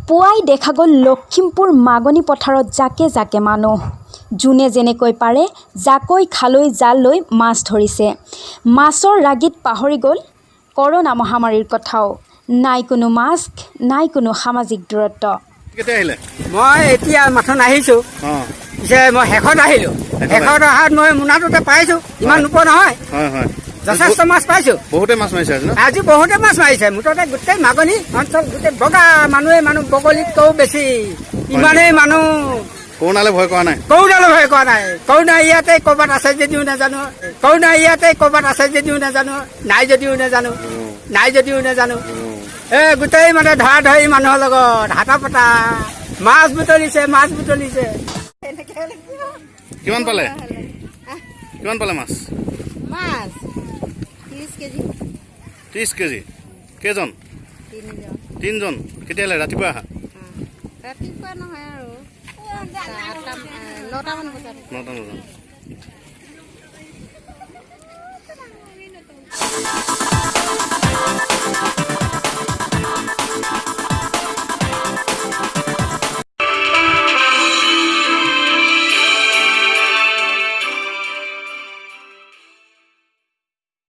পুৱাই দেখা গ'ল লখিমপুৰ মাগনি পথাৰত জাকে জাকে মানুহ। যোনে যেনেকৈ পাৰে জাকৈ, খালৈ, জাল লৈ মাছ ধৰিছে। মাছৰ ৰাগীত পাহৰি গ'ল কৰোণা মহামাৰীৰ কথাও। নাই কোনো মাস্ক, নাই কোনো সামাজিক দূৰত্ব। কেতিয়া আহিলে? মই এতিয়া মাথোন আহিছোঁ। পিছে মই শেষত আহিলোঁ। শেষত। শেষত অহাত মই মোনাটোতে পাইছোঁ, ইমান নোপোৱা নহয়। হয় হয় যথেষ্ট মাছ পাইছোঁ। বহুতে মাছ মাৰিছে আজি ন? আজি বহুতে মাছ মাৰিছে। মুঠতে গোটেই মাগনি অঞ্চল গোটেই বগা মানুহে মানুহ, বগলীতকৈও বেছি, ইমানেই মানুহ। কৰোণালে ভয় কৰা নাই? কৰোণালৈ ভয় কৰা নাই। কৰোণা ইয়াতে ক'ৰবাত আছে যদিও নাজানো, কৰোণা ইয়াতে ক'ৰবাত আছে যদিও নাজানো, নাই যদিও নাজানো, নাই যদিও নাজানো। গোটেই মানে ধৰা ধৰি মানুহৰ লগত হাতা পতা মাছ বুটলিছে, মাছ বুটলিছে। কিমান পালে? কিমান পালে মাছ? মাছ 30 কেজি। 30 কেজি। কেইজন? তিনিজন। তিনিজন। কেতিয়া আহিলে? ৰাতিপুৱা আহা? ৰাতিপুৱা নহয় আৰু 8টা 9টামান বজাত। 9টা বজাত।